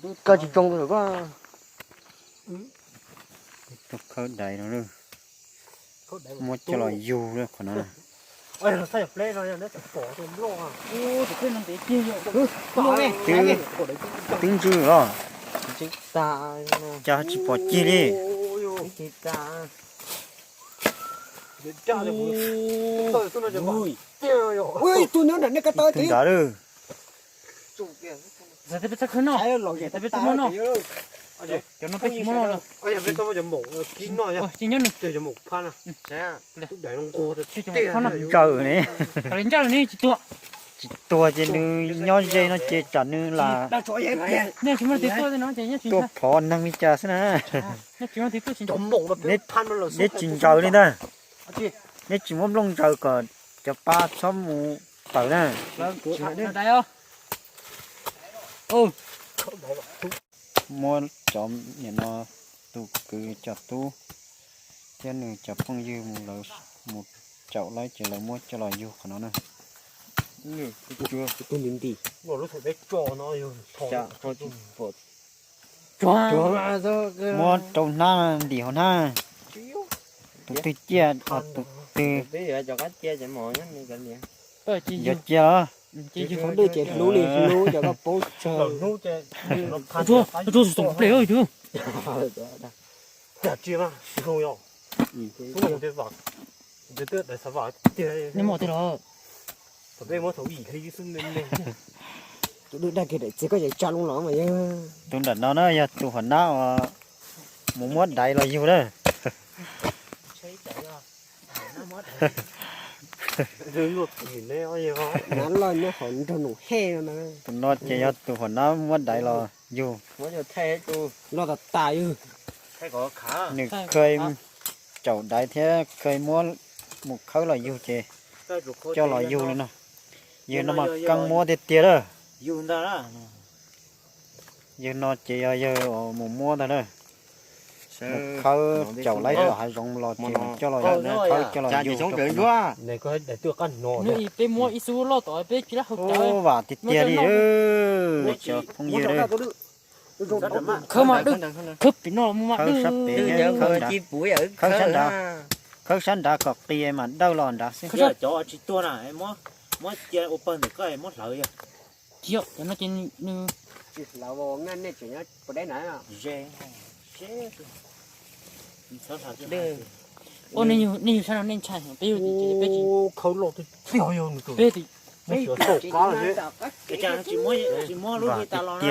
Koj tsis tsoo tus koj. Tus khawb dais no, muab coj los yug qhov no. Twb, twb ntswg los, cas tsis pom cig li. Tus nrad lawm. Ntsaws ne. Tsis tuag ces nws nyob ze no ces tsam nws lam tuaj phov neeg li cas xwb na. Neb tsis ntsaws li ntag. Neb tsis muab nplooj ntsaws kom cov pab txhob mus tawm na. Muab cov niam no, tus kwv cov tub thiab nws cov phooj ywg mus, lawv mus caum lawm ces lawv muab coj los yug qhov no na. Muab rau hnab ntim hauv hnab. Tus twg ciaj, tus twg yuav ciaj los. Tus nram no na yog tus huam nab uas mus muab daiv los yug na. Tus no ces yog tus huam nab muab daiv los yug. Nws kha caum daiv thiab kha muab mus khawb los yug ces coj los yug li no. Yawg no mas keej muab tiag tiag lawm. Yawg no ces yog yawg mus muab ntag na. Mus khawb caum lawm tom hav zoov los ces coj los yug, khawb coj los yug. Peb muab ib xub loj tom peb tsis lab hau cawv. Vam tiag tiag li cov phooj ywg. Khawb mas dawj, khawb pem no mas dawj. Khawb sab nrad, khawb sab nrad kom qis mas dawj los nrad xwb. Cov tsis tuag na, muab cia ua pawg ntawm koj muab hlawv yog. Tsis yog, cov no ces nws tsis hlawv, nej tseem nyob puas deb na. Nej yug sab no nej ntshai, peb yug tim ces peb tsis khawb loj tiag tiag. Peb tim, peb tim, tsis muab lub hli tas los na.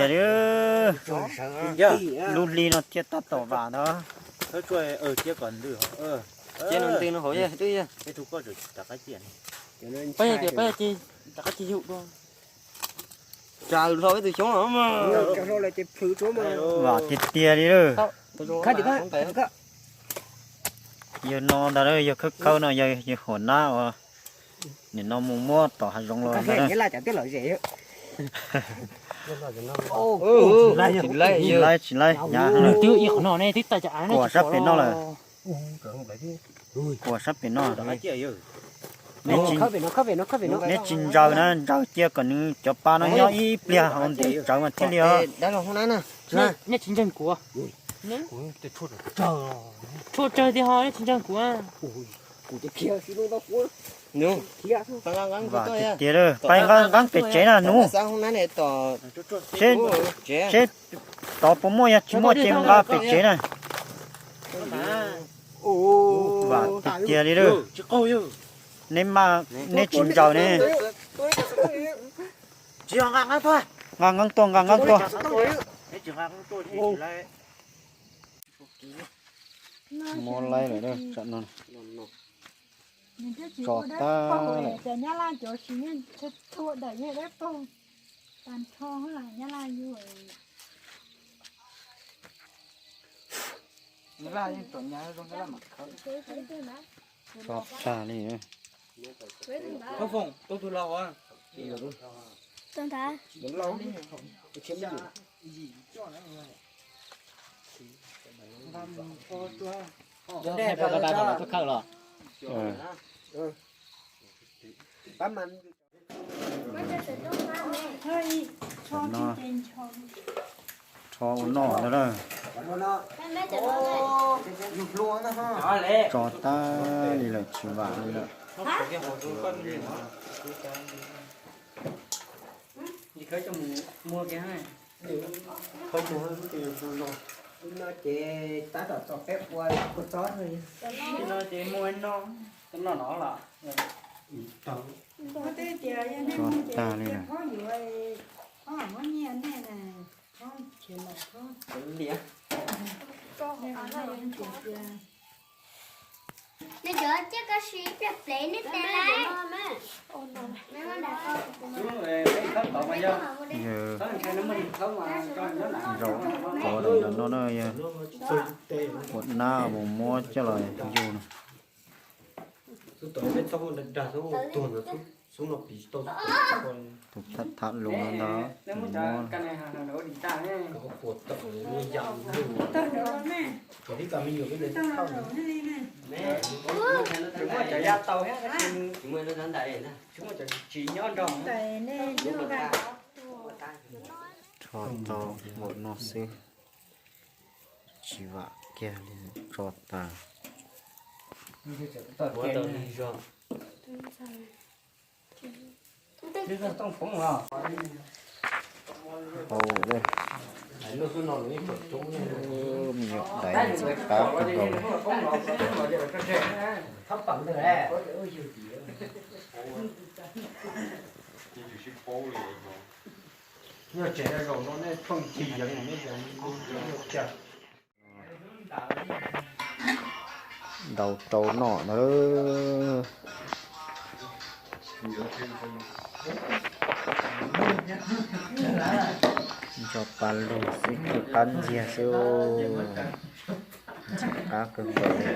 Lub hli no thiaj tab tom vam ntag. Peb yog tias peb rov qab cia yug dua. Vam tiag tiag li lawm. Yawg no ntag, yawg khawb khawb no yog yawg huam nab uas nim no mus muab tom hav zoov los ntag. Tsis laib, tsis laib, hnyav. Kuam sab pem no lawm. Kuam sab pem no. Neb tsis ntsaws na, ntsaws cia kom nws cov pa no nyob ib pliag hauv ntev tsawv mas thiaj li os. Nej tsis ntseeg kuv. Tshuaj tsawg tiag ho nej tsis ntseeg kuv. Vam tiag tiag, pais nqa nqeeb pem tsev na nus. Seb tod puas muaj, yog tsis muaj ces nqa pem tsev na. Vam tiag tiag li lawm. Neb mas, neb tsis ntsaws ne. Nqa nqeeb tuaj, nqa nqeeb tuaj. Muab laib lawm tsam no. Tso tag lawm. Tso tag li. Khawb los. Tam no, Ho ua noj ntawd na. Tso tag li lawm, tsis vam li lawm. No ces tab tom tso peb ua kua txob. No ces muag no, no no los. Tso tag li lawm. Nej cov cia koj siv ib pliag plev nej tes lawm. Yawg zaum qhov no no na, yawg ua nab mus muab coj los yug no. Tus tham tham lus no ntag, tus muab. Rho tau npaum no xwb, tsis vam kiag li, tso tas. Hau lawm, me nyuam dais txawm qab kawg nkaus li. Yog tsev zaum no nej pheej ci yeev nej yeev. Ntau rau noj ntag. Tso tas lug xwb, qab ntxiag xwb. Ntxim qab kawg nkaus li.